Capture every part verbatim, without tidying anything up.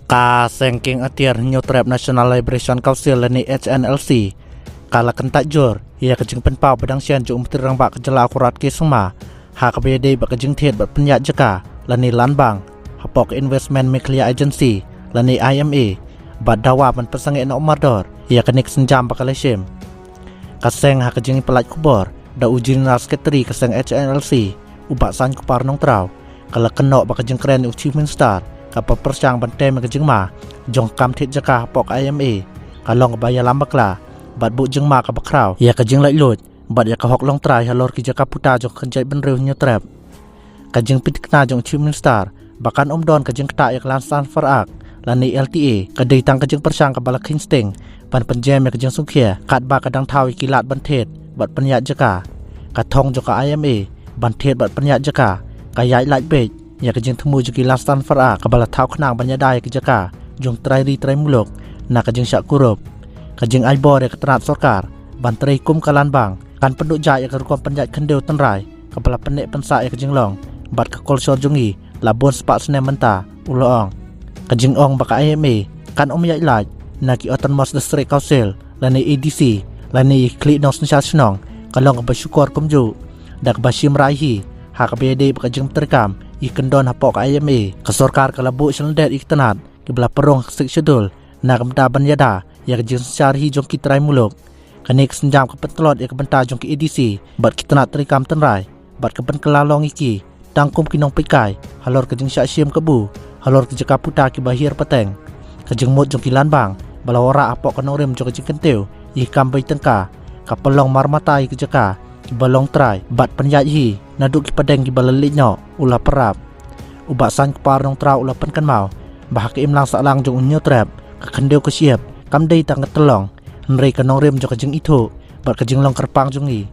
Ka seng kieng atiar Hynñiewtrep National Liberation Council lane H N L C ka la kyntait jur ïa ka jingpynpaw ba dang shen jong u Myntri Rangbah ka jylla Conrad K Sangma ha kaba ïadei bad ka jingthied bad pynïaid jaka lane land bank hapoh ka Investment Meghalaya Agency lane I M A, bad dawa ban pynsangeh noh mardor ïa kane ka sienjam ba ka la shim. Ka seng ha ka jingpynlait khubor da u General Secretary ka seng H N L C, u Bah Saiñkupar Nongtraw, ka la kynnoh ba ka jingkren u Chief Minister kaba pyrshang ban tem ïa ka jingma jong ka kam thied jaka hapoh ka I M A ka long kaba ïalam bakla bad buh jingma kaba khraw ïa ka jinglaitluid bad ïa ka hok longtrai halor ki jaka puta jong ka jaitbynriew Hynñiewtrep. Ka jingpynthikna jong u Chief Minister ba kan ym don ka jingktah ïa ka Land Transfer Act lane L T A ka dei tang ka jingpyrshang kaba la kheiñ sting ban pynjem ïa ka jingsngewkhia katba ka dang thaw ïa ki lad ban thied bad pynïaid jaka. Ka thong jong ka I M A ban thied bad pynïaid jaka ka ïaid lait beit ïa ka jingthmu jong ki Land Transfer Act kaba la thaw khnang ban ïada ïa ki jaka jong trai ri trai muluk na ka jingshah kurup. Ka jingai bor ïa ka tnat sorkar ban trei kum ka land bank kan pynduh jait ïa ka rukom pynïaid khyndew tynrai kaba la pynneh pynsah ïa ka jinglong bad ka kolshor jong ngi la bun spah snem mynta, u la ong. Ka jingong ba ka I M A kan ym ïaid lait na ki Autonomous District Council lane A D C lane ïa ki khlieh nongsynshar shnong ka long kaba shukor kumjuh da kaba shim rai hi ha kaba ïadei bad ka jingtreikam ïa ki kyndon hapoh ka I M A. Ka sorkar ka la buh shilyndet ïa ki tnat kiba la pynrung ha ka Sixth Schedule na ka bynta ban ïada ïa ka jingsynshar hi jong ki trai muluk. Kane ka sienjam ka pyntlot ïa ka bynta jong ki A D C bad ki tnat treikam tynrai bad ka pynkylla long ïa ki tang kum ki nongpeitkai halor ka jingshah shim kabu halor ki jaka puta kiba hiar pateng. Ka jingmut jong ki land bank ba la wanrah hapoh ka nongrim jong ka jingkyntiew ïa ki kam bei tyngka ka pynlong marmata ïa ki jaka kiba long trai bad pynïaid hi naduh ki pdeng kiba la leit noh, u la pyrap. U Bah Saiñkupar Nongtraw u la pynkynmaw ba ha ka imlang sahlang jong u Hynñiewtrep ka khyndew ka shyiap kam dei tang ka tyllong, hynrei ka nongrim jong ka jingithuh bad ka jinglong kyrpang jong ngi.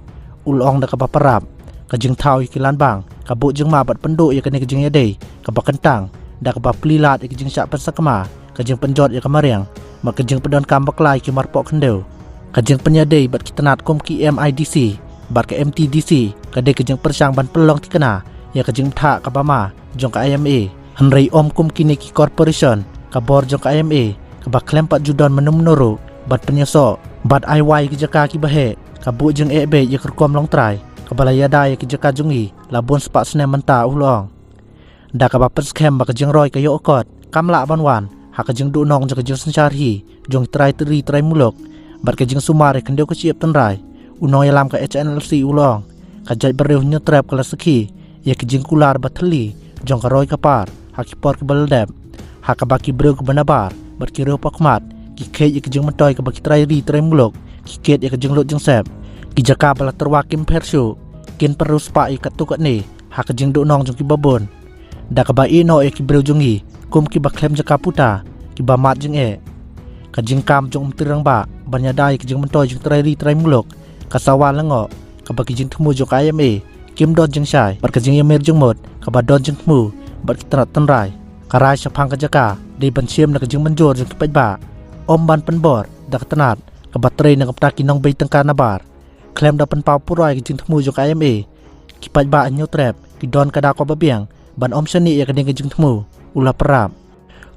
U la ong da kaba pyrap, ka jingthaw ïa ki land bank ka buh jingma bad pynduh ïa kane ka jingïadei kaba kyntang da kaba plie lad ïa ka jingshah pynsakma, ka jingpynjot ïa ka mariang bad ka jingpyndonkam bakla ïa ki marpoh khyndew. Ka jingpynïadei bad ki tnat kum ki M I D C bad ka M T D C ka dei ka jingpyrshang ban pynlong thikna ïa ka jingbthah kaba ma jong ka I M A. Hynrei ym kum kine ki corporation, ka bor jong ka I M A kaba khlem pat ju don mynno mynno ruh ban pynïasoh bad ai wai ïa ki jaka kiba heh, ka buh jingeh beit ïa ka rukom longtrai kaba la ïada ïa ki jaka jong ngi la bun spah snem mynta, u la ong. Da kaba pynskhem ba ka jingroi ka ïoh akot kam lah ban wan ha ka jingduhnong jong ka jingsynshar hi jong trai ri trai muluk bad ka jingsumar ïa ka khyndew ka shyiap tynrai, u nongïalam ka H N L C u la ong, ka jaitbynriew Hynñiewtrep ka la sakhi ïa ka jingkular ba thylli jong ka roi ka par ha ki por kiba la dep, ha kaba ki briew kiba nabar bad ki riewpaw khmat ki kheit ïa ka jingmyntoi kaba ki trai ri trai muluk ki kit ïa ka jinglut jingsep. Ki jaka ba la tyrwa kim pher shuh kin pynriewspah ïa katto katne ha ka jingduhnong jong kiba bun. Da kaba ïehnoh ïa ki briew jong ngi kum kiba khlem jaka puta, kiba mad jingeh. Ka jingkam jong u Myntri Rangbah ban ïada ïa ka jingmyntoi jong trai ri trai muluk ka sawa lyngngoh, kaba ki jingthmu jong ka I M A kim don jingshai bad ka jingïamir jingmut kaba don jingthmu bad ki tnat tynrai. Ka rai shaphang ka jaka dei ban shim na ka jingmynjur jong ki paidbah, ym ban pynbor da ka tnat kaba trei na ka bynta ki nongbei tyngka nabar. Khlem da pynpaw pura ïa ka jingthmu jong ka I M A, ki paidbah Hynñiewtrep ki don ka daw kaba biang ban ym shaniah ïa kane ka jingthmu, u la pyrap.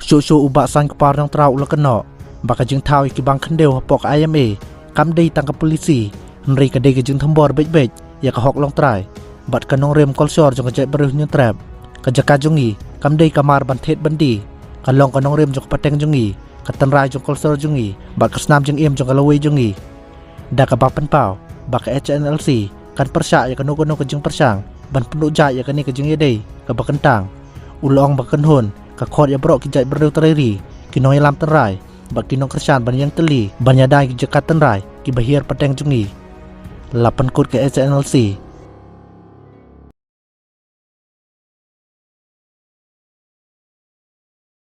Shuh shuh u Bah Saiñkupar Nongtraw u la kynnoh ba ka jingthaw ïa ki bank khyndew hapoh ka I M A kam dei tang ka polisi, hynrei ka dei ka jingthombor beit beit ïa ka hok longtrai bad ka nongrim kolshor jong ka jaitbynriew Hynñiewtrep. Ka jaka jong ngi kam dei ka mar ban thied ban die, ka long ka nongrim jong ka pateng jong ngi, ka tynrai jong kolshor jong ngi bad ka snam jingim jong ka lawei jong ngi. Da kaba pynpaw ba ka H N L C kan pyrshah ïa kano kano ka jingpyrshang ban pynduh jait ïa kane ka jingïadei kaba kyntang, u la ong ba ka kynhun ka khot ïa baroh ki jaitbynriew trai ri, ki nongïalam tynrai bad ki nongkyrshan ban ïeng tylli ban ïada ïa ki jaka tynrai kiba hiar pateng jong ngi. La pynkut ka H N L C